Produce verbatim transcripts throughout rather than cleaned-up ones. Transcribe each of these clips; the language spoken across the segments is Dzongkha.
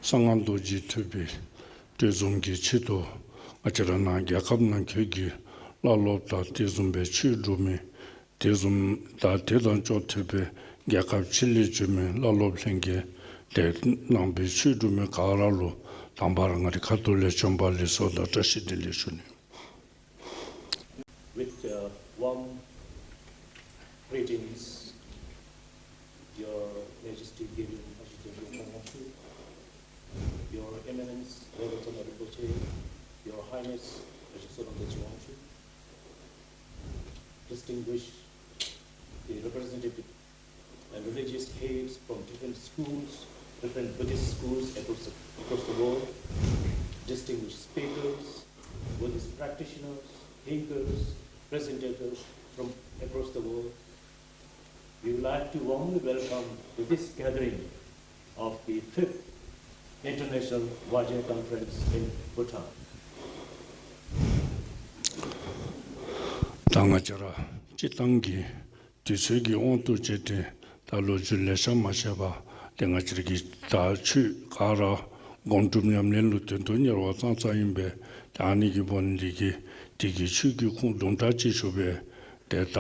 གསང་སྔགས་རྡོ་རྗེ་ཐོས་པའི་གྲོས་འཛོམས་ཀྱི་ཆེད་དུ་ང་བཅས་ར་ནཱ་རྒྱལ་ཁབ་ནང་འཁོད་ཀྱི་བླ་སློབ་དང་དེ་བཟུམ་སྦེ་ཆོས་སྒྲུབ་མི་དེ་བཟུམ་དང་དེ་དང་ཅོག་འཐདཔ་སྦེ་རྒྱལ་ཁབ་ཕྱི་ལས་བྱོན་མི་བླ་སློབ་ལྷན་རྒྱས་དེ་ནང་པའི་ཆོས་སྒྲུབ་མི་ག་ར་ལུ་དང་པ་ར་ང་རའི་ཁ་ཐུག་ལས་བྱོན་པ་ལེགས་སོ་དང་བཀྲ་ཤིས་བདེ་ལེགས་ཞུ་ནི། With uh, warm greetings, Your Majesty Gyaltsuen Ashi Tengri Tangwangchu, Your Eminence Reverend Rinpoche, Your Highness Ashi Solam Deji Wangchu, distinguished the representative and religious heads from different schools, different Buddhist schools across the, across the world, distinguished speakers, Buddhist practitioners, thinkers, presentators from across the world. We would like to warmly welcome to this gathering of the fifth International Vajrayana Conference in Bhutan. ད་ང་བཅས་ར་སྤྱིར་བཏང་གི་དུས་ཚོད་ཀྱི་དབང་དུ་བྱས་ཏེ་ད་ལོ་རྒྱུས་ལེ་ཤ་མ་བཤད་པར་ཏེ་ང་བཅས་ར་གི་ད་ཆོས་ག་ར་སྒོམ་སྒྲུབ་ཉམས་ལེན་ལུ་དོན་དུ་གཉེར་བ་ཙང་ཙང་ཨིན་པས། ཏེ་ཨ་ནི་གི་སྦུག་ནང་འདི་གིས་དེ་གི་ཆོས་ཀྱི་ཁུངས་དུམ་གྲ་ཅིག་ཞུ་སྦེ་ཏེ་ད་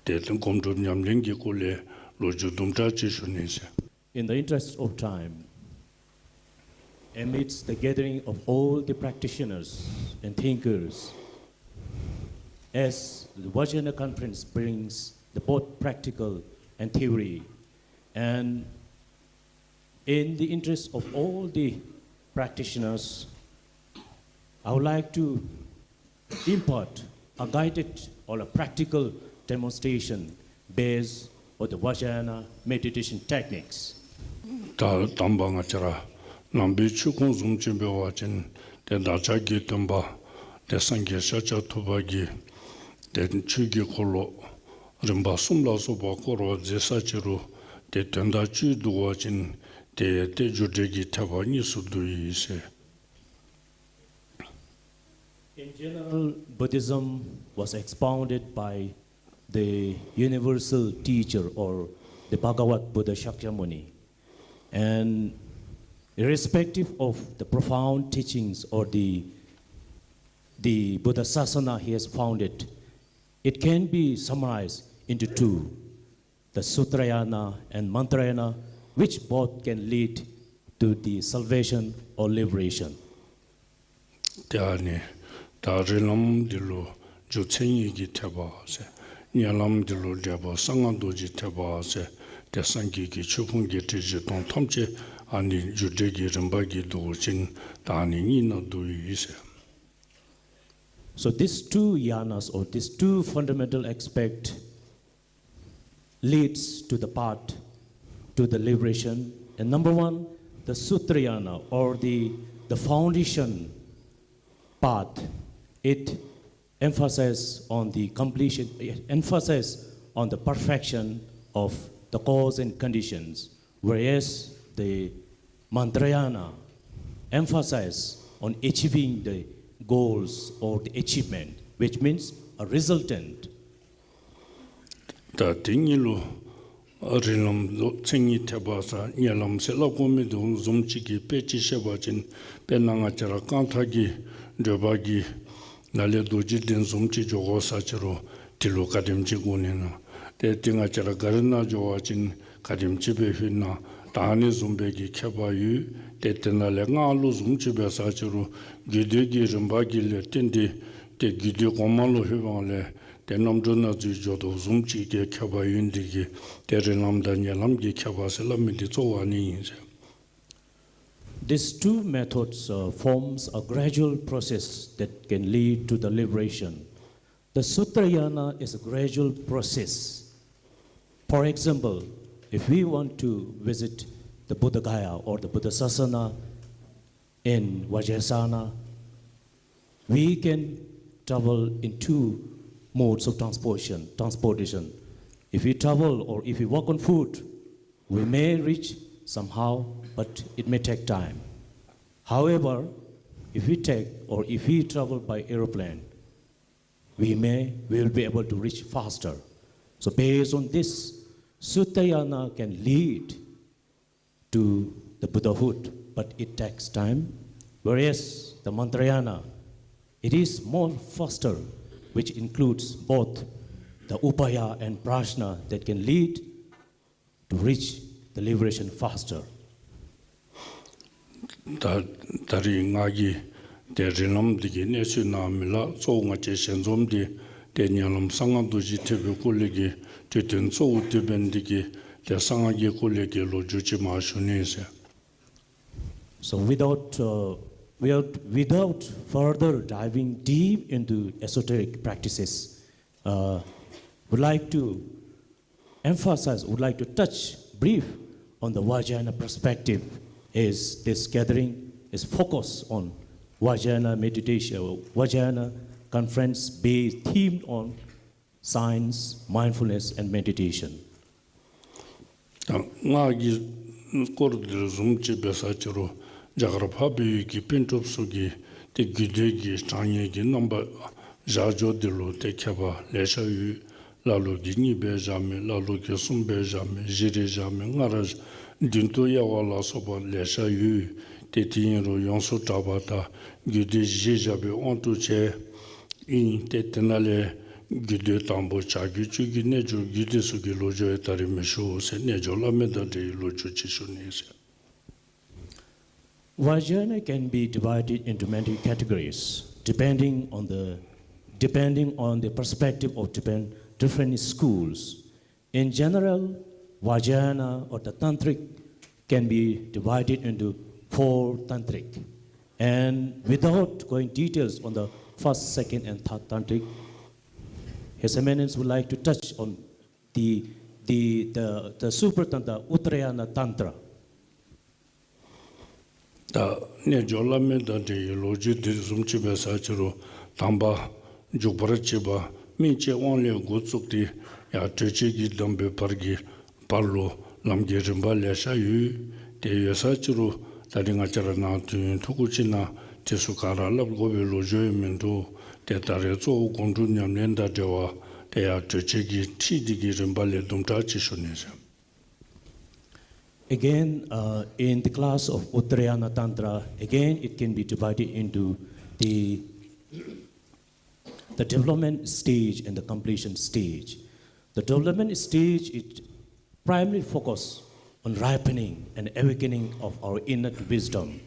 ཏེ་སྒོམ་སྒྲུབ་ཉམས་ལེན་གྱི་སྐོར་ལས་ལོ་རྒྱུས་དུམ་གྲ་ཅིག་ཞུ་ནི་ཟེར། In the interest of time, amidst the gathering of all the practitioners and thinkers, as the Vajrayana Conference brings the both practical and theory, and in the interest of all the practitioners, I would like to impart a guided or a practical demonstration based on the Vajrayana meditation techniques. ད་དང་པ་ང་བཅས་ར་ནང་པའི་ཆོས་ཁུངས་བཟུམ་ཅིག་འབད་བ་ཅིན་ཏེ་བདག་ཅག་གི་སྟོན་པ་ཏེ་སངས་རྒྱས་ཤཱཀྱ་ཐུབ་པ་གིས་ཏེ་ཆོས་ཀྱི་འཁོར་ལོ་རིམ་པ་གསུམ་ལ་སོགས་པ་བསྐོར་བར་མཛད་ས་ཅིག་རུང་ཏེ་དོན་དག་ཅིག་བསྡུ་བ་ཅིན་ཏེ་ཏེ་རྒྱུ་འབྲས་ཀྱི་ཐེག་པ་གཉིས་སུ་འདུ་ཡི་ཟེར། In general, Buddhism was expounded by the universal teacher or the Bhagavad Buddha Shakyamuni. And irrespective of the profound teachings or the, the Buddha Sasana he has founded, it can be summarized into two. The Sutrayana and Mantrayana, which both can lead to the salvation or liberation. ཏེ་ཨ་ནི་ད་རིང་ལམ་འདི་ལུ་རྒྱུ་མཚན་ཉིད་ཀྱི་ཐེག་པ་ཟེར། ཉེ་ལམ་འདི་ལུ་འབྲས་བུ་གསང་སྔགས་རྡོ་རྗེ་ཐེག་པ་ཟེར། ཏེ་སངས་རྒྱས་ཀྱི་ཆོས་ཕུང་བརྒྱད་ཁྲི་བཞི་སྟོང་ཐམས་ཅད་ཨ་ནི་རྒྱུ་འབྲས་ཀྱི་རིམ་པ་གིས་བསྡུ་བ་ཅིན་ད་ཨ་ནི་གཉིས་ནང་འདུ་ཡི་ཟེར། So these two yanas or these two fundamental aspects leads to the path to the liberation. And number one, the Sutrayana or the, the foundation path, it emphasizes on the completion, it emphasizes on the perfection of the cause and conditions. Whereas the Mantrayana emphasize on achieving the goals or the achievement, which means a resultant. ད་དེ་གཉིས་ལུ་རིང་ལམ་ཟེར་མཚན་ཉིད་ཐེག་པ་ཟེར་ཉེ་ལམ་ཟེར་སླབ་དགོ་མི་དེ་བཟུམ་ཅིག་གི་དཔེ་ཅིག་བཤད་པ་ཅིན་དཔེར་ན་ང་བཅས་ར་རྐང་ཐང་གི་འགྲོ་བ་གི་ནཱ་ལས་རྡོ་རྗེ་གདན་བཟུམ་ཅིག་འགྱོ་དགོ་ས་ཅིག་རུང་དེ་ལུ་ག་དེམ་ཅིག་དགོ་ནི་ན། ཏེ་དེ་ང་བཅས་ར་ག་རི་ནང་འགྱོ་བ་ཅིན་ག་དེམ་ཅིག་སྦེ་ལྷོད་ན། ད་ཨ་ནི་བཟུམ་སྦེ་གི་ཁྱད་པར་ཡོད། ཏེ་དེ་ནང་ལས་སྔགས་ལུགས་བཟུམ་ཅིག་འབད་ས་ཅིག་རུང་རྒྱུད་སྡེ་གི་རིམ་པ་གི་ལས་བརྟེན་ཏེ་ཏེ་རྒྱུད་སྡེ་གོང་མ་ལུ་ལྷོད་པའི་ལས་ཏེ་རྣམ་གྲོལ་ནང་འཛུལ་འགྱོ་དོ་བཟུམ་ཅིག་གི་ཁྱད་པར་ཡོད་ནི་དེ་གིས་ཏེ་རིང་ལམ་དང་ཉེ་ལམ་གྱི་ཁྱད་པར་ཟེར་སླབ་མི་དེ་གཙོ་བོ་ཨ་ནི་ཨིན་ཟེར། These two methods uh, forms a gradual process that can lead to the liberation. The Sutrayana is a gradual process. For example, if we want to visit the Buddha Gaya or the Buddha Sasana in Vajrayana, we can travel in two modes of transportation. Transportation. If we travel or if we walk on foot, we may reach somehow, but it may take time. However, if we take or if we travel by aeroplane, we may, we will be able to reach faster. So based on this, Sutrayana can lead to the Buddhahood. but it takes time. Whereas the Mantrayana, it is more faster, which includes both the upaya and prajna that can lead to reach the liberation faster. ད་ད་རིས་ང་གིས་ཏེ་རིགས་ལམ་འདི་གི་གནས་ཚུལ་ནང་མི་ལ་གཙོ་བོ་ང་བཅས་ཞལ་འཛོམས་འདི་ཏེ་ཉེ་ལམ་གསང་སྔགས་རྡོ་རྗེ་ཐེག་པའི་སྐོར་ལས་ཀྱི་གྲོས་སྟོན་གཙོ་བོ་དེ་འབད་ནི་འདི་གིས་ཏེ་གསང་སྔགས་ཀྱི་སྐོར་ལས་ཀྱི་ལོ་རྒྱུས་ཅིག་མར་ཞུ་ནི་ཟེར། So without, uh, without, without further diving deep into esoteric practices, uh, would like to emphasize, would like to touch brief on the Vajrayana perspective, as this gathering is focused on Vajrayana meditation, Vajrayana conference based themed on science, mindfulness, and meditation. ད་སྔགས་ཀྱི་སྐོར་འདི་བཟུམ་ཅིག་འབད་ས་ཅིག་རུང་རྒྱ་གར་འཕགས་པའི་ཡུལ་གྱི་པཎ་གྲུབ་ཚུ་གིས་ཏེ་རྒྱུད་སྡེ་གི་གྲངས་སྙེད་ཀྱི་རྣམ་པ་བཞག་འཇོག་འདི་ལུ་ཏེ་ཁྱད་པར་ལེ་ཤ་ཡོད། ཀླ་ཀློ་གིས་གཉིས་སྦེ་བཞག་མི་ཀླ་ཀློ་གིས་གསུམ་སྦེ་བཞག་མི་བཞི་རེ་བཞག་མི་ལྔ་རེ་བདུན་དུ་དབྱེ་བ་ལ་སོགས་པ་ལེ་ཤ་ཡོད། ཏེ་དེ་ཨིན་རུང་ཡོངས་སུ་གྲགས་པ་དང་རྒྱུད་སྡེ་བཞི་བཞག་པའི་དབང་དུ་བྱས། ཨིན། ཏེ་དེ་ནང་ལས་རྒྱུད་སྡེ་དང་པོ་བྱ་རྒྱུད་སྤྱོད་རྒྱུད་རྣལ་འབྱོར་རྒྱུད་དེ་ཚུ་གི་ལོ་རྒྱུས་ཡང་ད་རིས་མི་ཞུ་ཟེར། རྣལ་འབྱོར་བླ་མེད་དང་འབྲེལ་བའི་ལོ་རྒྱུས་ཅིག་ཞུ་ནི་ཟེར། Vajrayana can be divided into many categories depending on the, depending on the perspective of different, different schools. In general, Vajrayana or the Tantric can be divided into four Tantric. And without going details on the first, second, and third Tantric, His Eminence would like to touch on the, the, the, the Super Tantra, Uttarayana Tantra. ད་རྣལ་འབྱོར་བླ་མེད་དང་འབྲེལ་བའི་ལོ་རྒྱུས་འདི་བཟུམ་ཅིག་འབད་ས་ཅིག་རུང་དང་པ་འཇུག་པར་བྱེད་པ་སྨིན་བྱེད་དབང་ལས་འགོ་བཙུགས་ཏེ་ཡང་གྲོལ་བྱེད་ཀྱི་གདམས་པའི་བར་གྱི་བར་ལུ་ལམ་གྱི་རིམ་པ་ལེ་ཤ་ཡོད། ཏེ་ཡོད་ས་ཅིག་རུང་ད་རིས་ང་བཅས་ར་ནང་དུས་ཡུན་ཐུང་ཀུ་ཅིག་ནང་དེ་ཚུ་ག་ར་སླབ་དགོ་པའི་ལོ་རྒྱུས་ཡང་མིན་འདུག། ཏེ་ད་རིས་གཙོ་བོ་སྒོམ་སྒྲུབ་ཉམས་ལེན་དང་འབྲེལ་བ་ཏེ་ཡང་གྲོལ་བྱེད་ཀྱི་ཁྲིད་འདི་གི་རིམ་པ་ལས་དུམ་གྲ་ཅིག་ཞུ་ནི་ཟེར། Again, uh, in the class of Uttarayana Tantra, again, it can be divided into the, the development stage and the completion stage. The development stage, it primarily focus on ripening and awakening of our innate wisdom,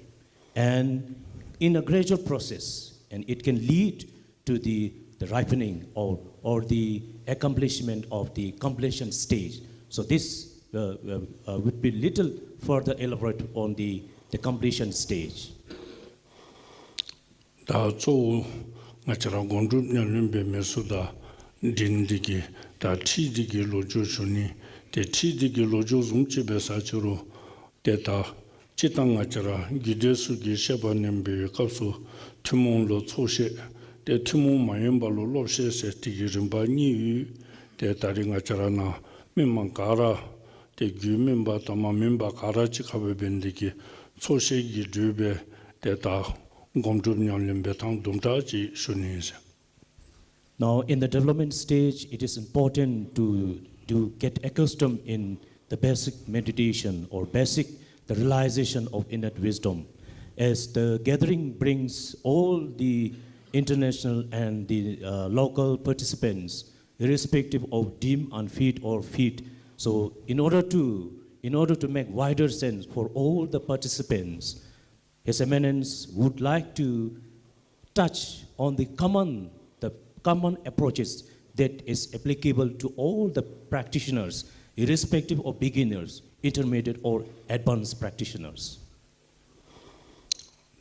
and in a gradual process, and it can lead to the, the ripening or, or the accomplishment of the completion stage. So this, uh, uh, uh, would be little further elaborate on the, the completion stage. ད་གཙོ་བོ་ང་བཅས་ར་སྒོམ་སྒྲུབ་ཉམས་ལེན་འབད་མི་ཚུ་དང་འབྲེལ་ནི་འདི་གིས་ད་ཁྲིད་འདི་གི་ལོ་རྒྱུས་ཞུ་ནི། ཏེ་ཁྲིད་འདི་གི་ལོ་རྒྱུས་བཟུམ་ཅིག་འབད་ས་ཅིག་རུང་ཏེ་ད་སྤྱིར་བཏང་ང་བཅས་ར་རྒྱུད་སྡེ་ཚུ་གི་བཤད་པ་ནང་འབད་བའི་སྐབས་སུ་ཐུན་མོང་ལུ་ཚོགས་བཤད། ཏེ་ཐུན་མོང་མ་ཡིན་པ་ལུ་སློབ་བཤད་ཟེར་དེ་གི་རིམ་པ་གཉིས་ཡོད། ཏེ་ད་རིས་ང་བཅས་ར་ནང་མི་མང་ག་ར་ཏེ་རྒྱུད་སྨིན་པ་དང་མ་སྨིན་པ་ག་ར་གཅིག་ཁར་སྦེ་འབད་ནི་འདི་གིས་ཚོགས་བཤད་ཀྱི་འགྲོས་སྦེ་ཏེ་ད་སྒོམ་སྒྲུབ་ཉམས་ལེན་འབད་ཐངས་དུམ་གྲ་ཅིག་ཞུ་ནི་ཨིན་ཟེར། Now, in the development stage, it is important to, to get accustomed in the basic meditation or basic, the realization of innate wisdom. As the gathering brings all the international and the, uh, local participants, irrespective of dim and fit or fit. So, in order to, in order to make wider sense for all the participants, His Eminence would like to touch on the common, the common approaches that is applicable to all the practitioners, irrespective of beginners, intermediate or advanced practitioners.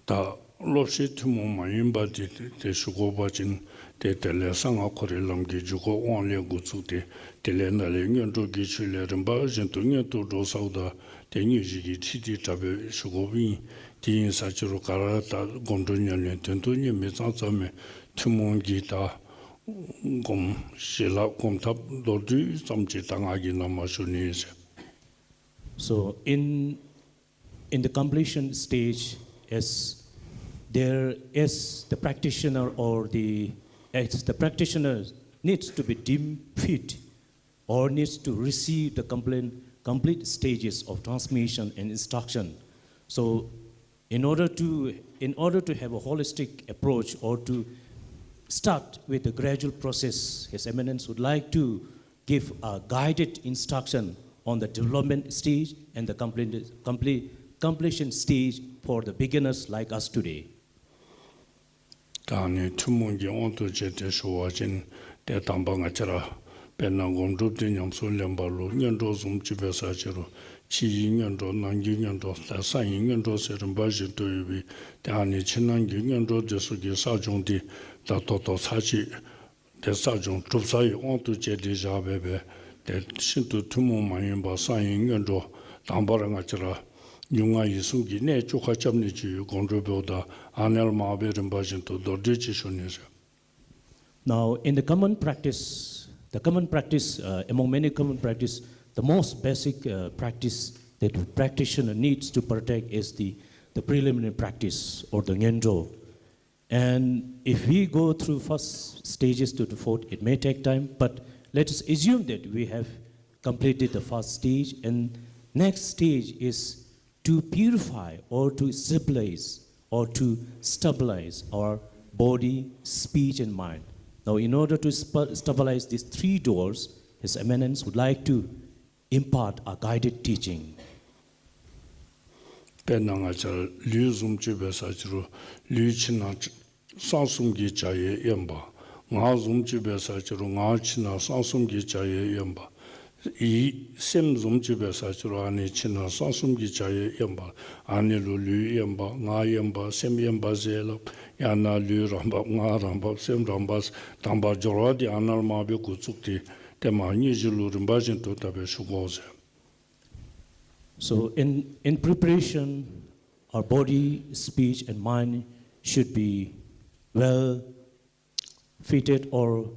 ད་སློབ་བཤད་ཐུན་མོང་མ་ཡིན་པ་འདི་ཏེ་ཞུ་དགོ་པ་ཅིན་ཏེ་དེ་ལས་གསང་སྔགས་ཁོ་རའི་ལམ་གྱི་འཇུག་སྒོ་དབང་ལས་འགོ་བཙུགས་ཏེ་དེ་ལས་ནཱ་ལས་སྔོན་འགྲོ་གི་ཆོས་ལས་རིམ་པ་བཞིན་དུ་སྔོན་དུ་འགྲོ་ཚརཝ་ད་ཏེ་དངོས་གཞི་གི་ཁྲིད་འདི་དྲག་སྦེ་ཞུ་དགོཔ་ཨིན། དེ་ཨིན་ས་ཅིག་རུང་ག་ར་ད་སྒོམ་སྒྲུབ་ཉམས་ལེན་དོན་དུ་གཉེར་མི་ཙང་ཙ་མས། ཐུན་མོང་གི་ད་སྒོམ་ཞི་ལྷག་སྒོམ་ཐབས་མདོར་བསྡུས་ཙམ་ཅིག་ད་ང་གིས་ནཱ་མར་ཞུ་ནི་ཨིན་ཟེར། So in, in the completion stage, as there is the practitioner or the, as the practitioner needs to be deemed fit or needs to receive the complete, complete stages of transmission and instruction. So In order to, in order to have a holistic approach or to start with a gradual process, His Eminence would like to give a guided instruction on the development stage and the complete, complete, completion stage for the beginners like us today. ད་ཨ་ནི་ཐུན་མོང་གི་དབང་དུ་བྱས་ཏེ་ཞུ་བ་ཅིན་ཏེ་དང་པ་ང་བཅས་ར་དཔེར་ན་སྒོམ་སྒྲུབ་འདི་ཉམས་སུ་ལེན་པ་ལུ་སྔོན་འགྲོ་བཟུམ་ཅིག་འབད་ས་ཅིག་རུང་ཕྱི་ཡི་སྔོན་འགྲོ་ནང་གི་སྔོན་འགྲོ་ད་གསང་བའི་སྔོན་འགྲོ་ཟེར་རིམ་པ་བཞིན་དུ་ཡོད་པའི་ཏེ་ཨ་ནི་ཕྱི་ནང་གི་སྔོན་འགྲོ་འདི་ཚུ་གི་བསགས་སྦྱོང་འདི་ད་ད་ལྟོ་ཚར་གཅིག་ཏེ་བསགས་སྦྱོང་གྲུབ་ཚར་བའི་དབང་དུ་བྱས་ཏེ་བཞག་པས་པས། ཏེ་ཤིན་ཏུ་ཐུན་མོང་མ་ཡིན་པ་གསང་བའི་སྔོན་འགྲོ་དང་པ་ར་ང་བཅས་ར་ལུས་ངག་ཡིད་གསུམ་གྱི་གནད་བཅུ་ཁ་རྐྱབ་ནི་ཅིག་ཡོད། སྒོམ་སྒྲུབ་འབདཝ་ད་ཨ་ནཱ་ལས་མར་སྦེ་རིམ་པ་བཞིན་དུ་མདོར་བསྡུས་ཅིག་ཞུ་ནི་ཟེར། Now, in the common practice, the common practice, uh, among many common practice, the most basic, uh, practice that the practitioner needs to partake is the, the preliminary practice or the ngendo. And if we go through first stages to the fourth, it may take time, but let us assume that we have completed the first stage, and next stage is to purify or to stabilize or to stabilize our body, speech, and mind. Now, in order to sp- stabilize these three doors, His Eminence would like to impart a guided teaching. དཔེར་ན་ང་བཅས་ལུས་བཟུམ་ཅིག་འབད་ས་ཅིག་རུང་ལུས་ཕྱི་ནང་གསང་གསུམ་གྱི་བྱ་བའི་དབེན་པ། ངག་བཟུམ་ཅིག་འབད་ས་ཅིག་རུང་ངག་ཕྱི་ནང་གསང་གསུམ་གྱི་བྱ་བའི་དབེན་པ། ཡིད་སེམས་བཟུམ་ཅིག་འབད་ས་ཅིག་རུང་ཨ་ནི་ཕྱི་ནང་གསང་གསུམ་གྱི་བྱ་བའི་དབེན་པ། ཨ་ནི་ལུ་ལུས་དབེན་པ་ངག་དབེན་པ་སེམས་དབེན་པ་ཟེར་སླབ། ཡང་ན་ལུས་རང་བབས་ངག་རང་བབས་སེམས་རང་བབས་དང་པ་སྦྱོར་བ་འདི་ཨ་ནཱ་ལས་མར་སྦེ་འགོ་བཙུགས་ཏེ་ཏེ་མ་དངོས་གཞི་ལུ་རིམ་པ་བཞིན་དུ་ད་སྦེ་ཞུ་དགོ་ཟེར། So in, in preparation, our body, speech, and mind should be well fitted, or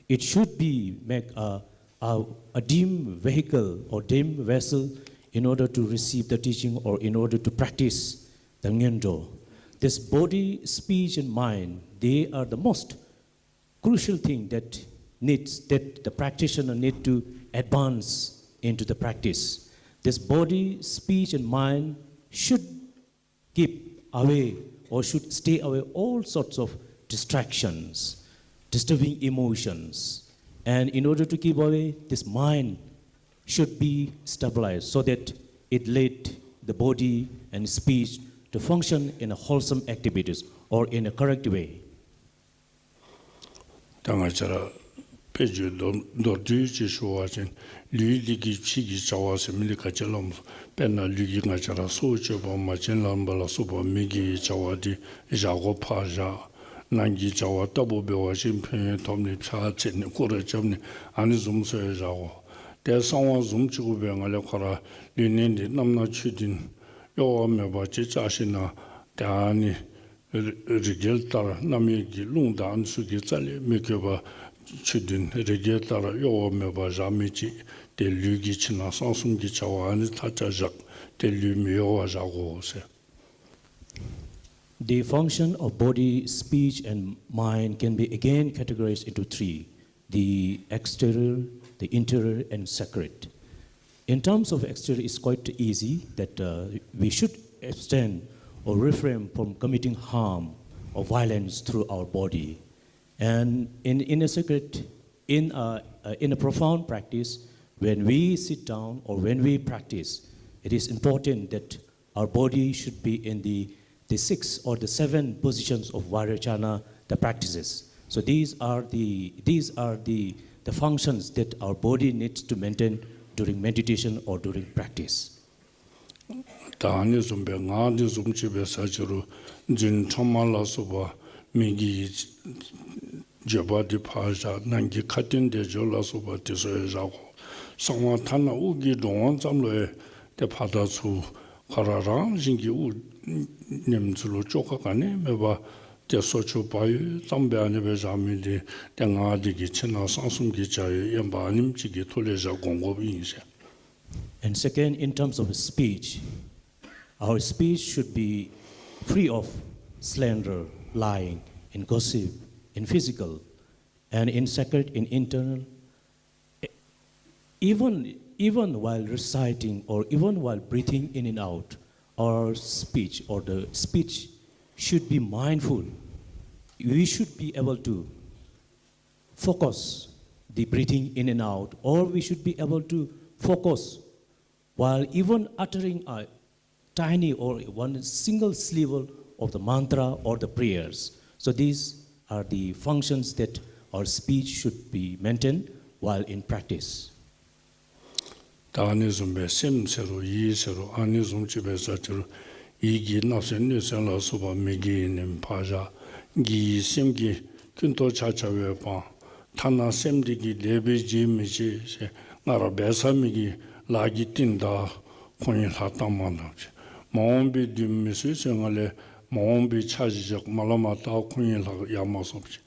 it should be make a, a, a dim vehicle or dim vessel in order to receive the teaching or in order to practice the ngendo. This body, speech, and mind, they are the most crucial thing that needs, that the practitioner need to advance into the practice. This body, speech, and mind should keep away or should stay away all sorts of distractions, disturbing emotions. And in order to keep away, this mind should be stabilized so that it led the body and speech to function in a wholesome activities or in a correct way. ད་ང་བཅས་ར་དཔེ་བརྗོད་མདོར་མདོར་བསྡུས་ཅིག་ཞུ་བ་ཅིན་ལུས་འདི་གི་ཕྱི་གི་བྱ་བ་ཟེར་མི་འདི་ག་ཅི་སླབ་སྨོ། དཔེར་ན་ལུས་ཀྱིས་ང་བཅས་ར་སྲོག་གཅོད་པ་མ་བྱིན་ལེན་པ་ལ་སོགས་པ་མི་དགེ་བའི་བྱ་བ་འདི་བཞག་དགོ་ཕར་བཞག། ནང་གི་བྱ་བ་ལྟ་བུ་འབད་བ་ཅིན་ཕན་ཡོན་ཐོབ་ནི་ཕྱག་འཚལ་ནི་སྐོར་ར་རྐྱབ་ནི་ཨ་ནི་བཟུམ་ཚུ་ཡང་བཞག་དགོ། ཏེ་གསང་བ་བཟུམ་ཅིག་གུ་འབད་བའི་སྒང་ལས་ཁོ་ར་ལུས་ནང་འདི་རྣམ་སྣང་ཆོས་བདུན་གཡོ་བ་མེད་པ་ཅིག་བཅའ་ཞིནམ་ལས་ཏེ་ཨ་ནི་རི་རྒྱལ་ལྟར་རྣམ་གཡེང་གི་རླུང་དང་ཨ་ནི་ཚུ་གིས་རྩ་ལས་མི་བསྐྱོད་པར་ཆོས་བདུན་རི་རྒྱལ་ལྟར་གཡོ་བ་མེད་པར་བཞག་མི་ཅིག་ཏེ་ལུས་ཀྱི་ཕྱི་ནང་གསང་གསུམ་གྱི་བྱ་བ་ཨ་ནི་མཐའ་དག་བཞག། ཏེ་ལུས་མི་གཡོ་བར་བཞག་དགོ་ཟེར། The function of body, speech, and mind can be again categorized into three: the exterior, the interior, and sacred. In terms of exterior, it's quite easy that, uh, we should abstain or refrain from committing harm or violence through our body. And in, in a sacred, in a, uh, in a profound practice, when we sit down or when we practice, it is important that our body should be in the, the six or the seven positions of Vairochana, the practices. So these are the, these are the, the functions that our body needs to maintain during meditation or during practice. ད་ཨ་ནི་བཟུམ་སྦེ་ངག་འདི་བཟུམ་ཅིག་འབད་ས་ཅིག་རུང་རྫུན་ཕྲ་མ་ལ་སོགས་པ་མི་དགེ་བརྗོད་པ་འདི་ཕར་བཞག། ནང་གི་ཁ་ཏོན་བཟླས་བརྗོད་ལ་སོགས་པ་དེ་ཚུ་ཡང་བཞག་དགོ། གསང་བ་ཐ་ན་དབུགས་ཀྱི་འགྲོ་འོང་ཙམ་ལུ་ཡང་ཏེ་ཕར་དང་ཚུར་ཁོ་ར་རང་བཞིན་གྱིས་དབུགས་ཉིནམ་གཅིག་ལུ་བཅོ་ཁ་ག་ནི་མེད་པར་ཏེ་སོ་ཆུ་བག་ཡོད་ཙམ་སྦེ་ཨ་ནི་སྦེ་བཞག་མི་འདི་ཏེ་ངག་འདི་གི་ཕྱི་ནང་གསང་གསུམ་གྱི་བྱ་བའི་དབེན་པ་ཨ་ནེམ་ཅིག་གི་ཐོག་ལས་བཞག་དགོ་དགོཔ་ཨིན་ཟེར། And second, in terms of speech, our speech should be free of slander, lying, and gossip, and physical, and in sacred, in internal. Even, even while reciting or even while breathing in and out, our speech, or the speech should be mindful. We should be able to focus the breathing in and out, or we should be able to focus while even uttering a tiny or one single syllable of the mantra or the prayers. So these are the functions that our speech should be maintained while in practice. ད་ཨ་ནི་བཟུམ་སྦེ་སེམས་ཟེར་རུང་ཡིད་ཟེར་རུང་ཨ་ནི་བཟུམ་ཅིག་འབད་ས་ཅིག་རུང་ཡིད་ཀྱིས་བརྣབ་སེམས་གནོད་སེམས་ལ་སོགས་པ་མི་དགེ་བའི་ནད་ཕར་བཞག། དགེ་བའི་སེམས་ཀྱིས་ཀུན་རྟོག་ཆ་ཁྱབ་སྤང་། ཐ་ན་སེམས་འདི་གིས་དེ་སྦེ་བརྗེད་མི་བྱེད་ཟེར། སྔར་འབད་ས་མི་གི་ལཱ་གི་རྟིང་བདའ། ཁོང་གི་ལྷག་བཏང་མ་ལབ་ཅིག། མ་འོངས་པའི་དོན་མི་སྲིད་ཟེར་ང་ལས་མ་འོངས་པའི་འཆར་གཞི་བཞག། མ་ལ་མ་བལྟ། ཁོང་གི་ལྷག་ཡར་མ་སོང་ཅིག།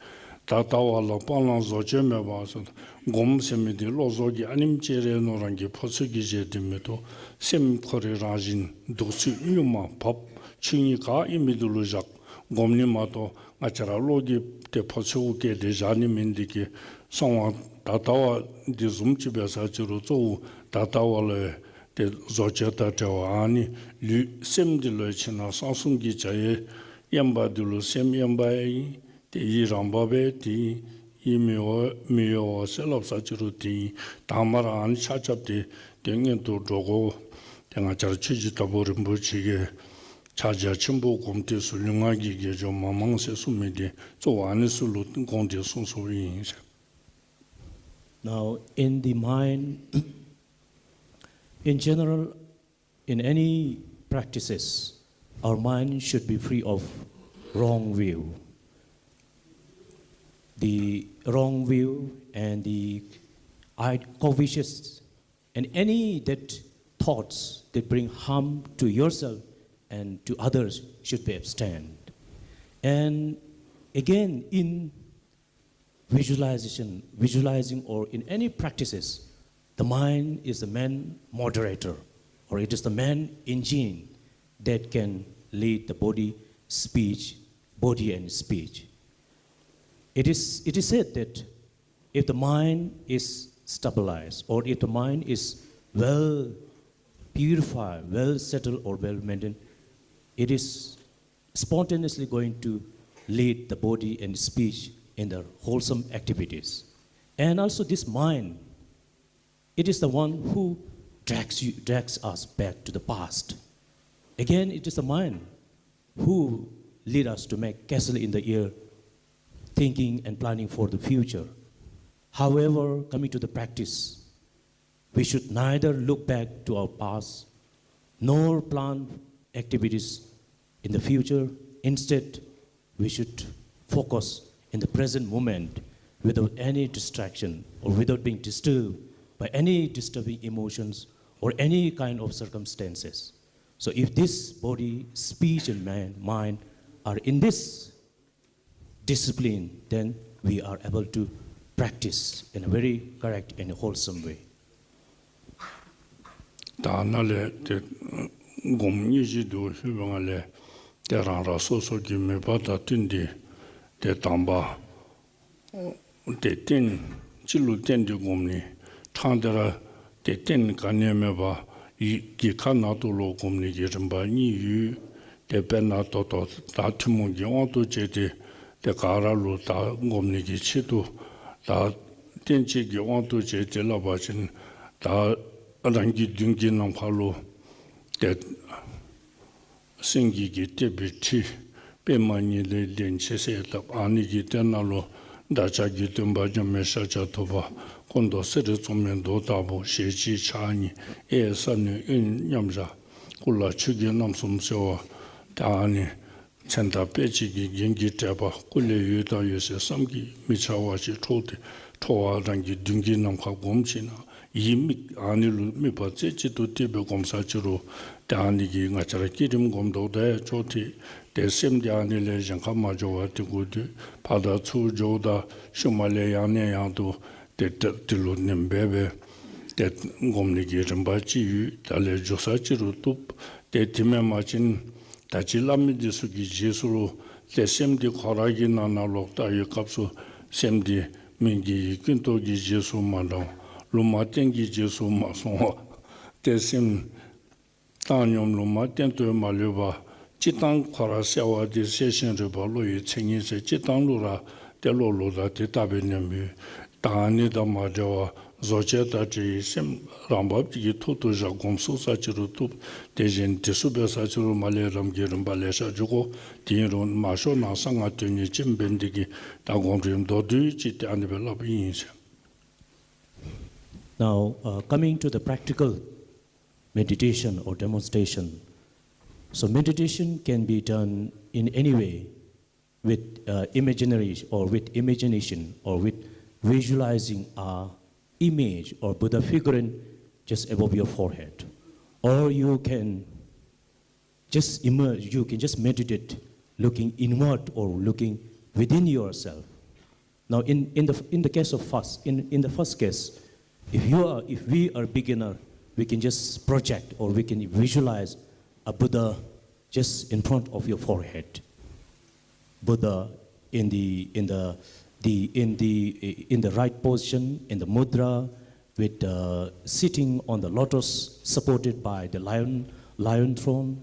ད་ལྟ་བ་ལ་སྤང་བླང་བཟོ་བཅོས་མེད་པ་ཟེར། སྒོམ་ཟེར་མི་འདི་བློ་བཟོ་གི་ཨ་ནེམ་ཅིག་རེ་ནོ་རང་གི་ཕོ་ཚོད་ཀྱིས་བྱེད་དེ་མི་ཐུབ། སེམས་ཁོ་རའི་རང་བཞིན་འདུག་ཚུལ་གཉུག་མ་བབ་ཆོས་ཉིད་ག་ཨིན་མི་འདི་ལུ་བཞག་སྒོམ་ནི་མ་གཏོགས་ང་བཅས་ར་བློ་གིས་ཏེ་ཕོ་ཚོད་གུ་བཀལ་ཏེ་བཞག་ནི་མེན། འདི་གིས་གསང་བ་ད་ལྟ་བ་འདི་བཟུམ་ཅིག་འབད་ས་ཅིག་རུང་གཙོ་བོ་ད་ལྟ་བ་ལུ་ཏེ་བཟོ་བཅོས་དང་བྲལ་བ། ཨ་ནི་ལུས་སེམས་འདི་ལུ་ཕྱི་ནང་གསང་གསུམ་གྱི་བྱ་ཡི་དབེན་པ་འདི་ལུ་སེམས་དབེན་པ་ཡང་ཨིན། ཏེ་ཡིད་རང་བབས་སྦེ་ཏེ་ཡིད་མི་གཡོ་མི་གཡོ་བ་ཟེར་སླབ་ས་ཅིག་རུང་ཏེ་དང་པ་ར་ཨ་ནི་ཆ་ཁྱབ་ཏེ་ཏེ་སྔོན་དུ་འགྲོ་དགོ། ཏེ་ང་བཅས་ར་ཆོས་རྗེ་དྭགས་པོ་རིན་པོ་ཆེ་གིས་ཕྱག་རྒྱ་ཆེན་པོ་སྒོམ་དུས་སུ་ལུས་ངག་གི་དགེ་སྦྱོར་མ་མང་ཟེར་གསུངས་མི་འདི་གཙོ་བོ་ཨ་ནི་ཚུ་ལུ་དགོངས་ཏེ་གསུངས་གསུངསམ་ཨིན་ཟེར། Now, in the mind, in general, in any practices, our mind should be free of wrong view. The wrong view and the i- covetous and any that thoughts that bring harm to yourself and to others should be abstained. And again, in visualization, visualizing, or in any practices, the mind is the main moderator, or it is the main engine that can lead the body, speech, body and speech. It is, it is said that if the mind is stabilized, or if the mind is well purified, well settled, or well maintained, it is spontaneously going to lead the body and speech in the wholesome activities. And also this mind, it is the one who drags you, drags us back to the past. Again, it is the mind who lead us to make castle in the air, thinking and planning for the future. However, coming to the practice, we should neither look back to our past nor plan activities in the future. Instead, we should focus in the present moment without any distraction or without being disturbed by any disturbing emotions or any kind of circumstances. So if this body, speech and man, mind are in this discipline, then we are able to practice in a very correct and wholesome way. ད་ནཱ་ལས་ཏེ་སྒོམ་ནི་ཅིག་འདུག་ཞུ་བའི་སྒང་ལས་ཏེ་རང་རང་སོ་སོ་གི་མོས་པ་དང་བསྟུན་ཏེ་ཏེ་དང་པ་ཏེ་རྟེན་ཅིག་ལུ་བརྟེན་ཏེ་སྒོམ་ནི། ཕྲང་སྟེ་ར་ཏེ་རྟེན་ག་ནི་ཡང་མེད་པར་ཡིད་ཀྱི་ཁ་ནང་དུ་ལུ་སྒོམ་ནི་གི་རིམ་པ་གཉིས་ཡོད། ཏེ་དཔེར་ན་ད་ལྟོ་ད་ཐུན་མོང་གི་དབང་དུ་བྱས་ཏེ་ཏེ་ག་ར་ལུ་ད་སྒོམ་ནི་གི་ཆེད་དུ་ད་རྟེན་ཅིག་གི་དབང་དུ་བྱས་ཏེ་སླབ་པ་ཅིན་ད་རང་གི་མདུན་གྱི་ནམ་མཁའ་ལུ་ཏེ་སེང་གེ་གིས་བཏེགས་པའི་ཁྲི། པདྨ་ཉི་ཟླའི་གདན་ཆེ་ས་བཏབ། ཨ་ནི་གི་སྟེང་ན་ལུ་བདག་ཅག་གི་སྟོན་པ་མཉམ་མེད་ཤཱཀྱ་ཐུབ་པ་སྐུ་མདོག་སེར་བཙོ་མའི་མདོག་ལྟ་བུ། ཞལ་གཅིག་ཕྱག་གཉིས་གཡས་ས་གནོན་གཡོན་མཉམ་བཞག། སྐུ་ལ་ཆུ་རྒྱུན་རྣམ་གསུམ་གསོལ་བ། ཏེ་ཨ་ནི་མཚན་དང་དཔེ་བྱད་ཀྱི་རྒྱན་གྱིས་སྤྲས་པ། སྐུ་ལས་འོད་དང་འོད་ཟེར་བསམ་གྱིས་མི་ཁྱབ་པ་ཞིག་འཕྲོ་སྟེ་འཕྲོ་བ་རང་གི་མདུན་གྱི་ནམ་མཁའ་སྒོམ་ཞིནམ་ལས་ཡིད་མིག་ཨ་ནི་ལུ་དམིགས་པ་རྩེ་གཅིག་ཏུ་གཏད་སྦེ་སྒོམ་ས་ཅིག་རུང་ཏེ་ཨ་ནི་གིས་ང་བཅས་ར་བསྐྱེད་རིམ་སྒོམ་དོ་དང་ཡང་ཅོག་འཐདཔ། ཏེ་སེམས་འདི་ཨ་ནི་ལས་གཞན་ཁར་མ་འགྱོ་བར་ཏེ་སྒུག་སྡོད། ཕར་དང་ཚུར་འགྱོཝ་ད་ཤུལ་མ་ལས་ཡང་ནས་ཡང་དུ་ཏེ་ཏེ་དེ་ལུ་ནེམ་སྦེ་སྦེ་ཏེ་སྒོམ་ནི་གི་རིམ་པ་ཅིག་ཡོད། ད་ལས་འགྱོ་ས་ཅིག་རུང་བཏུབ། ཏེ་དེ་མེན་པ་ཅིན་ད་ཅི་སླབ་མི་འདི་ཚུ་གི་རྗེས་སུ་ལུ་ཏེ་སེམས་འདི་ཁོ་ར་གི་ནང་ན་ལོག་ལྟ་བའི་སྐབས་སུ་སེམས་འདི་མི་དགེ་བའི་ཀུན་རྟོག་གི་རྗེས་སུ་མ་འབྲང་བ། ལུང་མ་བསྟན་གྱི་རྗེས་སུ་མ་སོང་བ། ཏེ་སེམས་ བཏང་སྙོམས་ལུ་མ་བརྟན་ཏོག་ཏོ་མ་ལུས་པར་སྤྱིར་བཏང་ཁོ་ར་གསལ་བ་འདི་གསལ་ཞིང་རིག་པ་བློ་ཡི་མཚན་ཉིད་ཟེར་སྤྱིར་བཏང་ལུ་ར་ཏེ་བློ་ལུ་ར་ཏེ་བཏགས་པའི་ཉམས་ཡོད། ད་ཨ་ནི་དང་མ་འབྲལ་བར་རྫོགས་བྱེད་དང་བྲལ་བའི་སེམས་རང་བབས་ཀྱི་ཐོག་ཏུ་བཞག་སྒོམ་ཚུགས་ས་ཅིག་རུང་བཏུབ། དེ་བཞིན་དེ་ཚུ་འབད་ས་ཅིག་རུང་མར་ལས་རིམ་གྱིས་རིམ་པ་ལེ་ཤ་འཇུག་དགོ། དེ་ཨིན་རུང་མང་ཤོས་ནང་གསང་སྔགས་དོན་གཉེར་ཅན་འབད་ནི་དེ་གིས་ད་སྒོམ་རིམ་མདོར་བསྡུས་ཅིག་ཏེ་ཨ་ནི་སྦེ་སླབ་ཨིན་ཟེར། Now, uh, coming to the practical meditation or demonstration. So meditation can be done in any way with, uh, imaginary or with imagination or with visualizing a image or Buddha figurine just above your forehead. Or you can just emerge, you can just meditate looking inward or looking within yourself. Now, in, in the, in the case of first, in, in the first case, if you are, if we are beginner, we can just project or we can visualize a Buddha just in front of your forehead. Buddha in the, in the, the, in the, in the right position, in the mudra, with, uh, sitting on the lotus, supported by the lion, lion throne.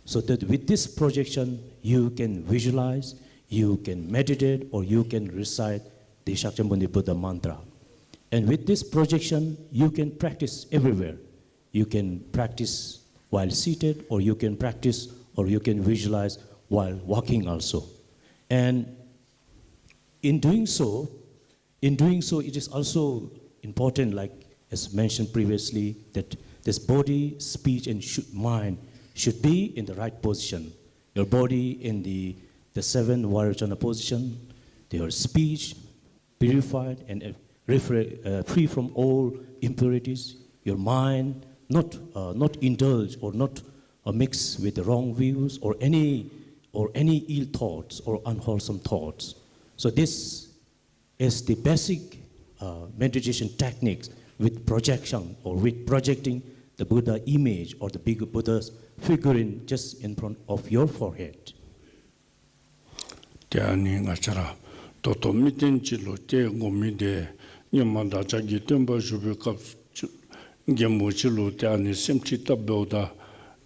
So that with this projection, you can visualize, you can meditate, or you can recite the Shakyamuni Buddha mantra. And with this projection, you can practice everywhere. You can practice while seated, or you can practice, or you can visualize while walking also. And in doing so, in doing so, it is also important, like as mentioned previously, that this body, speech, and shou-, mind should be in the right position. Your body in the, the seven Vairocana position, your speech purified and, uh, refre-, uh, free from all impurities, your mind not, uh, not indulge or not, uh, mix with the wrong views or any, or any ill thoughts or unwholesome thoughts. So this is the basic, uh, meditation techniques with projection or with projecting the Buddha image or the big Buddha's figurine just in front of your forehead. ཏེ་ཨ་ནི་ང་བཅས་ར་ད་ལྟོ་མི་བརྟན་ཅིག་ལུ་ཏེ་སྒོམ་མི་འདི་སྔོན་མ་བདག་ཅག་གི་སྟོན་པ་བཞུགས་པའི་སྐབས་ཅིག་རྒན་པོ་ཅིག་ལུ་ཏེ་ཨ་ནི་སེམས་ཁྲིད་བཏབ་འབདཝ་ད་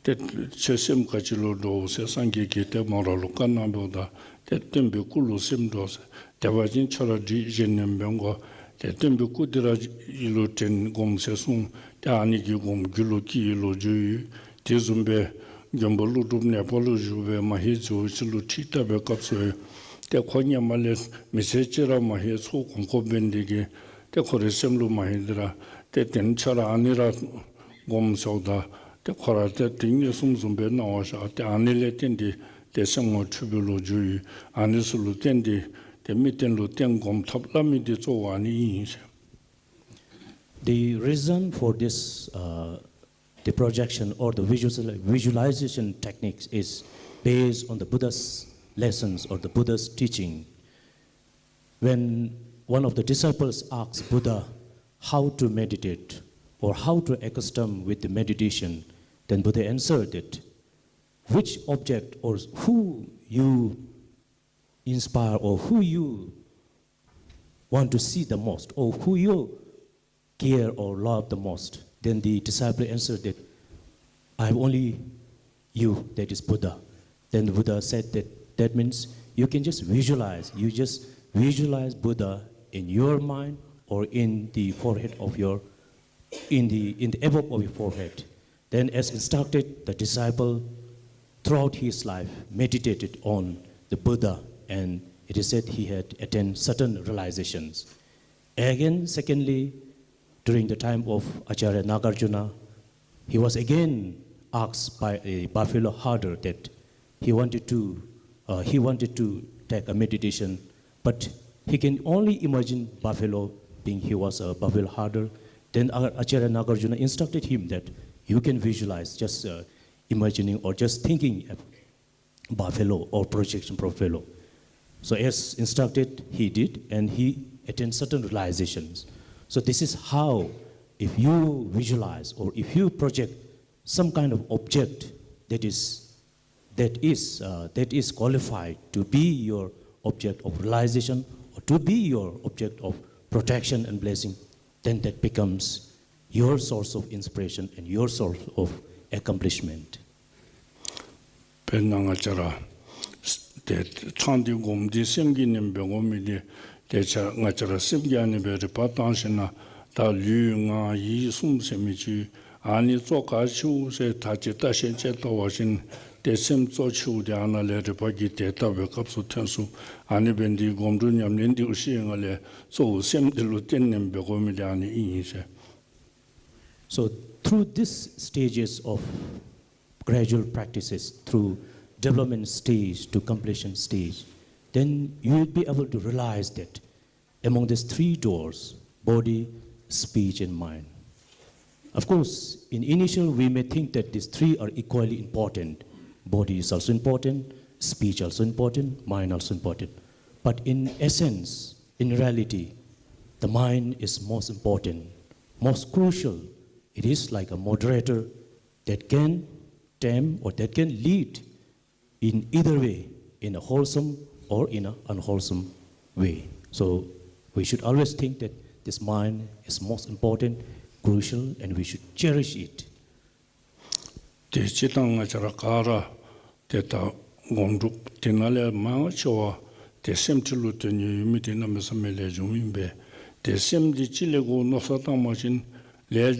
ཏེ་ཁྱོད་སེམས་ག་ཅི་ལུ་འགྲོ་ཟེར་སངས་རྒྱས་ཀྱིས་ཏེ་མོ་ར་ལུ་བཀའ་གནང་འབདཝ་ད་ཏེ་སྟོན་པའི་སྐུ་ལུ་སེམས་འགྲོ་ཟེར། དེ་འབད་བ་ཅིན་ཁྱོད་ར་འདི་བཞེས་ནི་འབད་དགོ། ཏེ་སྟོན་པའི་སྐུ་འདི་ར་ཡིད་ལུ་དྲན་སྒོམ་ཟེར་གསུངས། ཏེ་ཨ་ནི་གི་སྒོམ་རྒྱུད་ལུ་སྐྱེས་ཡི་ལོ་རྒྱུས་ཡོད། དེ་བཟུམ་སྦེ་མགོན་པོ་ཀླུ་སྒྲུབ་ནེ་པཱལ་ལུ་བཞུགས་པའི་མ་ཧེ་རྫི་བོ་ཅིག་ལུ་ཁྲིད་བཏབ་པའི་སྐབས་སུ་ཏེ་ཁོ་སྔོན་མ་ལས་མི་ཚེ་གཅིག་ར་མ་ཧེ་ཚོགས་སྒོམ་དགོཔ་འབད་ནི་དེ་གིས་ཏེ་ཁོ་རའི་སེམས་ལུ་མ་ཧེ་འདི་ར་ཏེ་དེ་ནི་ཁྱོད་ར་ཨ་ནི་ར་སྒོམ་ཟེརཝ་ད་ཏེ་ཁོ་ར་ཏེ་དེ་མངོན་སུམ་བཟུམ་སྦེ་སྣང་བ་ཤར། ཏེ་ཨ་ནི་ལས་བརྟེན་ཏེ་ཏེ་སེམས་ངོ་འཕྲོད་པའི་ལོ་རྒྱུས་ཡོད། ཨ་ནི་ཚུ་ལུ་བརྟེན་ཏེ་ཏེ་མི་བརྟན་ལུ་བརྟན་སྒོམ་ཐབས་སླབ་མི་འདི་གཙོ་བོ་ཨ་ནི་ཨིན་ཟེར། The reason for this, uh, the projection or the visual-, visualization techniques is based on the Buddha's lessons or the Buddha's teaching. When one of the disciples asks Buddha how to meditate or how to accustom with the meditation, then Buddha answered that, "Which object or who you inspire or who you want to see the most or who you care or love the most?" Then the disciple answered that, "I have only you, that is Buddha." Then the Buddha said that, "That means you can just visualize, you just visualize Buddha in your mind or in the forehead of your, in the, in the above of your forehead." Then, as instructed, the disciple throughout his life meditated on the Buddha, and it is said he had attained certain realizations. Again, secondly, during the time of Acharya Nagarjuna, he was again asked by a buffalo herder that he wanted to, uh, he wanted to take a meditation, but he can only imagine buffalo, being he was a buffalo herder. Then Acharya Nagarjuna instructed him that you can visualize, just, uh, imagining or just thinking of buffalo or projection buffalo. So as instructed, he did, and he attained certain realizations. So this is how, if you visualize or if you project some kind of object that is, that is, uh, that is qualified to be your object of realization or to be your object of protection and blessing, then that becomes your source of inspiration and your source of accomplishment. དཔེར་ན་ང་བཅས་ར་ཏེ་ཐང་འདི་སྒོམ་འདི་སེམས་ཀྱིས་ནེམ་སྦེ་སྒོམ་མི་འདི་ཏེ་ང་བཅས་ར་སེམས་ཀྱིས་ཨ་ནི་སྦེ་རིག་པ་བཏང་ཞིནམ་ད་ལུས་ངག་ཡིད་གསུམ་ཟེར་མི་ཅིག་ཨ་ནི་གཙོ་ག་ཅིའོ་ཟེར་ད་ཅི་བརྟག་ཞིབ་དཔྱད་བལྟ་བ་ཅིན་ཏེ་སེམས་གཙོ་ཆེཝ་འདི་ཨ་ནཱ་ལས་རིག་པ་གིས་ཏེ་བལྟ་བའི་སྐབས་སུ་ཐོན་སོང་། ཨ་ནི་འབད་ནི་འདི་སྒོམ་སྒྲུབ་ཉམས་ལེན་འདི་ཤེས་ཡོན་ལས་གཙོ་བོ་སེམས་འདི་ལུ་བརྟེན་ནེམ་སྦེ་སྒོམ་མི་འདི་ཨ་ནི་ཨིན་ཟེར། So through these stages of gradual practices, through development stage to completion stage, then you will be able to realize that among these three doors, body, speech, and mind. Of course, in initial, we may think that these three are equally important. Body is also important, speech also important, mind also important. But in essence, in reality, the mind is most important, most crucial. It is like a moderator that can tame or that can lead in either way, in a wholesome or in an unwholesome way. So we should always think that this mind is most important, crucial, and we should cherish it. ཏེ་སྤྱིར་བཏང་ང་བཅས་ར་ག་ར་ཏེ་ད་སྒོམ་སྒྲུབ་འདི་ནང་ལས་མང་ཆེ་བ་ཏེ་སེམས་ཁྲིད་ལུ་བརྟེན་ནི་ཡོད་མི་འདི་གནམ་མེད་ས་མེད་ལེགས་ཤོམ་ཨིན་པས། ཏེ་སེམས་འདི་ཅིག་ལས་དགོ་མནོ་བསམ་བཏང་བ་ཅིན་ལས་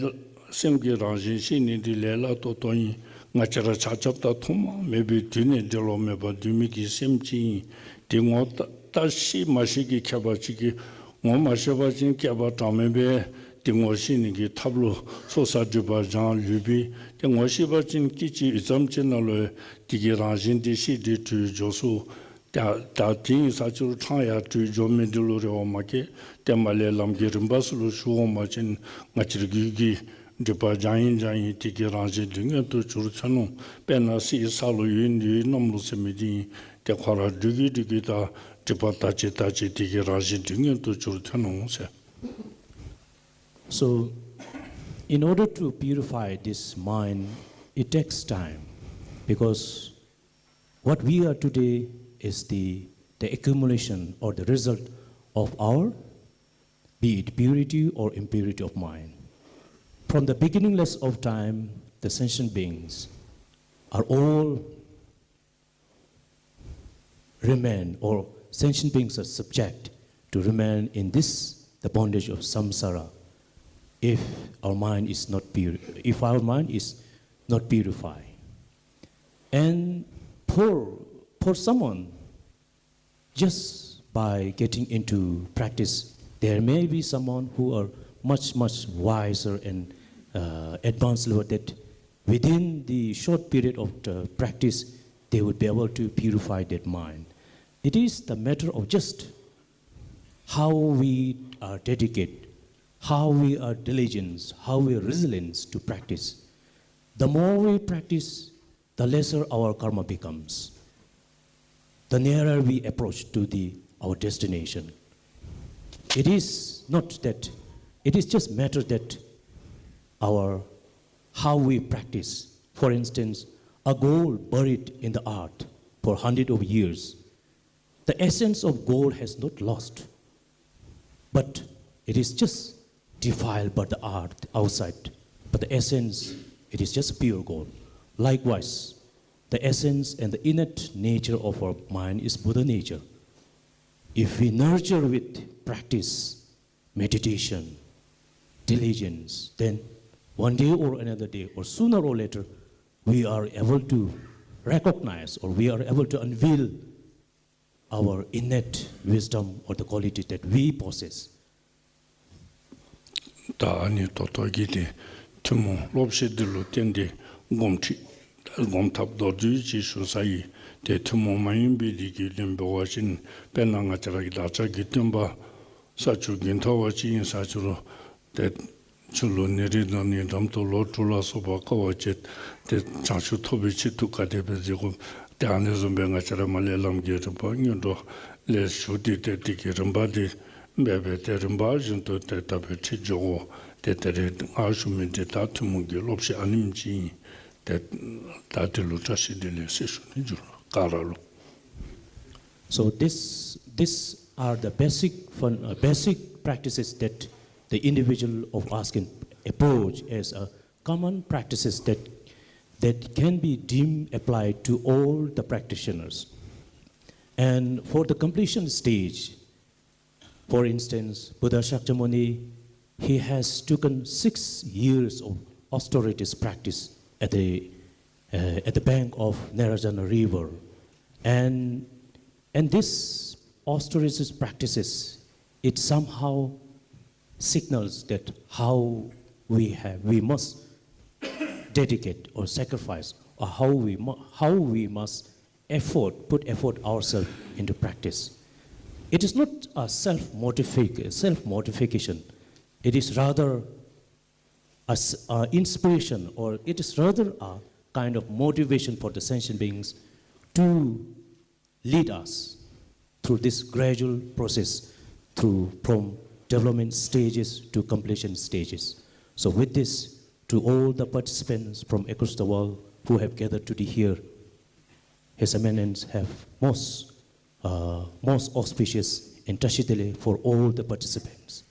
སེམས་ཀྱི་རང་བཞིན་ཤེས་ནི་འདི་ལས་སླ་ཏོག་ཏོ་ཨིན། ང་བཅས་ར་ཆ་ཁྱབ་ད་ཐོག་མ་མེད་པའི་དུས་ནས་འབྲལ་ལོང་མེད་པར་སྡོད་མི་གི་སེམས་ཅིག་ཨིན། ཏེ་ངོ་ད་ད་ཤེས་མ་ཤེས་ཀྱི་ཁྱད་པར་ཅིག་གིས་ངོ་མ་ཤེས་པ་ཅིན་བསྐལ་པ་གྲངས་མེད་པའི་ཏེ་ངོ་ཤེས་ནི་གི་ཐབས་ལུ་ཚོགས་བསགས་སྒྲིབ་པ་སྦྱང་ལུས་པས། ཏེ་ངོ་ཤེས་པ་ཅིན་སྐད་ཅིག་ཡུད་ཙམ་ཅིག་ནང་ལུ་དེ་གི་རང་བཞིན་འདི་ཤེས་ཏེ་གྲོལ་འགྱོ་ཚུགས། ད་ད་དེ་ཨིན་ས་ཅིག་རུང་ཕྲང་ཡང་གྲོལ་འགྱོ་མི་འདི་ལུ་རེ་བ་མ་བསྐྱེད། ཏེ་མར་ལས་ལམ་གྱི་རིམ་པ་ཚུ་ལུ་ཞུགས་འོང་བ་ཅིན་ང་བཅས་ར་རྒྱུད་ཀྱི་སྒྲིབ་པ་སྦྱང་ཨིན་སྦྱང་ཨིན་དེ་གི་རང་བཞིན་འདི་མངོན་དུ་གྱུར་ཐོན་འོང་། དཔེར་ན་གསེར་ས་ལུ་ཡོད་ཡོད་རྣམས་ལུགས་ཟེར་མི་འདི་ཨིན། ཏེ་ཁོ་ར་འགྲུལ་གྱི་འགྲུལ་གྱི་ད་སྒྲིབ་པ་དག་ཅིག་དག་ཅིག་དེ་གི་རང་བཞིན་འདི་མངོན་དུ་གྱུར་ཐོན་འོང་ཟེར། So, in order to purify this mind, it takes time, because what we are today is the, the accumulation or the result of our, be it purity or impurity of mind. From the beginningless of time, the sentient beings are all remain, or sentient beings are subject to remain in this, the bondage of samsara, if our mind is not pure, if our mind is not purified. And for, for someone, just by getting into practice, there may be someone who are much, much wiser and, uh, advanced level that within the short period of the practice, they would be able to purify that mind. It is the matter of just how we are dedicated, how we are diligent, how we are resilient to practice. The more we practice, the lesser our karma becomes, the nearer we approach to the, our destination. It is not that, it is just matter that our, how we practice. For instance, a gold buried in the earth for hundred of years, the essence of gold has not lost, but it is just defiled by the earth outside. But the essence, it is just pure gold. Likewise, the essence and the innate nature of our mind is Buddha nature. If we nurture with practice, meditation, diligence, then one day or another day, or sooner or later, we are able to recognize, or we are able to unveil our innate wisdom or the quality that we possess. ད་ཨ་ནི་ད་ལྟོ་གི་ཏེ་ཐུན་མོང་སློབ་བཤད་འདི་ལུ་བརྟེན་ཏེ་སྒོམ་ཁྲིད་སྒོམ་ཐབས་མདོར་བསྡུས་ཅིག་ཞུ་ས་ཨིན། ཏེ་ཐུན་མོང་མ་ཡིན་པའི་འདི་གི་དོན་འབད་བ་ཅིན་དཔེར་ན་ང་བཅས་ར་གི་བདག་ཅག་གི་སྟོན་པ་ས་བཅུ་རྒྱུན་མཐའ་བ་ཅིག་ཨིན་ས་ཅིག་རུང་ཏེ་ཆུ་ལུ་ནད་རིགས་དང་ནད་འགྲམ་དུ་ལོ་དྲུག་ལ་སོགས་པ་དཀའ་བ་སྤྱད་དེ་བྱང་ཆུབ་ཐོབ་པའི་ཆེད་དུ་ག་དེ་སྦེ་མཛད་དགོ། ཏེ་ཨ་ནི་བཟུམ་སྦེ་ང་བཅས་ར་མར་ལས་ལམ་གྱི་རིམ་པ་སྔོན་འགྲོ་ལས་ཞུགས་ཏེ་ཏེ་དེ་གི་རིམ་པ་འདི་འབད་འབད་དེ་རིམ་པ་བཞིན་དུ་ཏེ་ད་འབད་ཁྲིད་འགྱོ་དགོ། ཏེ་ད་རེས་ང་ཞུ་མི་འདི་ད་ཐུན་མོང་གི་སློབ་བཤད་ཨ་ནེམ་ཅིག་ཨིན། ཏེ་ད་འདི་ལུ་བཀྲ་ཤིས་བདེ་ལེགས་ཟེར་ཞུ་ནི་འགྱུར་ག་ར་ལུ། So this, these are the basic fun-, uh, basic practices that the individual of us can approach as a common practices that that can be deemed applied to all the practitioners. And for the completion stage, for instance, Buddha Shakyamuni, he has taken six years of austerities practice at the, uh, at the bank of Narayana River. And, and this austerities practices, it somehow signals that how we have, we must dedicate or sacrifice, or how we mu-, how we must effort, put effort ourselves into practice. It is not a self-mortific-, self-mortification. It is rather a s-, a inspiration, or it is rather a kind of motivation for the sentient beings to lead us through this gradual process, through, from development stages to completion stages. So with this, to all the participants from across the world who have gathered today here, His Eminence have most, uh, most auspicious and Tashi Delek for all the participants.